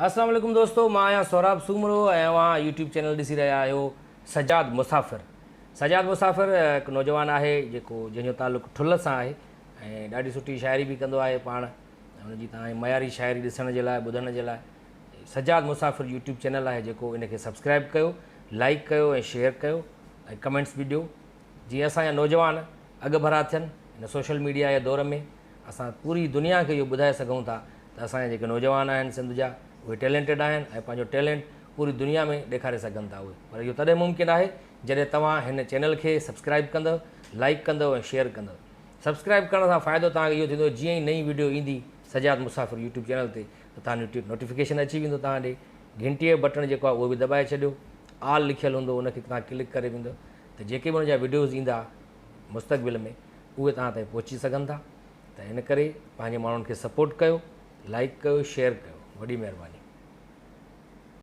السلام عليڪم دوستو مان آهيان سهراب سومرو ۽ اوهان يوٽيوب چينل ڏسي رهيا آهيو سجاد مسافر. سجاد مسافر هڪ نوجوان آهي جيڪو جنهن جو تعلق ٺل سان آهي ۽ ڏاڍي سٺي شاعري به ڪندو آهي پاڻ ان جي توهان معياري شاعري ڏسڻ جي لاء ٻڌڻ جي لاء سجاد مسافر يوٽيوب چينل آهي جيڪو ان کي سبسڪرائب ڪيو لائڪ ڪيو ۽ شيئر ڪيو ۽ ڪمينٽس به ڏيو جيئن اسان جا نوجوان اڳڀرا ٿين هن سوشل ميڊيا جي دور ۾ اسان پوري دنيا کي اهو ٻڌائي سگهون ٿا ته اسان جا جيڪي نوجوان آهن سنڌ جا اهي ٽيلنٽيڊ آهن ۽ پنهنجو ٽيلنٽ پوري دنيا ۾ ڏيکاري سگهن ٿا اهي پر اهو تڏهن ممڪن آهي جڏهن توهان هن چينل کي سبسڪرائب ڪندؤ لائڪ ڪندؤ ۽ شيئر ڪندؤ سبسڪرائب ڪرڻ سان فائدو توهان کي اهو ٿيندو جيئن ئي نئين وڊيو ايندي سجاد مسافر يوٽيوب چينل تي ته توهان وٽ نوٽيفڪيشن اچي ويندو توهان ڏي گهنٽي جو بٽڻ جيڪو آهي اهو به دٻائي ڇڏيو آل لکيل هوندو ان کي توهان ڪلڪ ڪري ويندو ته جيڪي به ان جا وڊيوز ايندا مستقبل ۾ اهي توهان تائين پهچي سگهن ٿا ته ان ڪري پنهنجي ماڻهن کي سپورٽ ڪيو لائڪ ڪيو شيئر ڪيو وڏي مهرباني.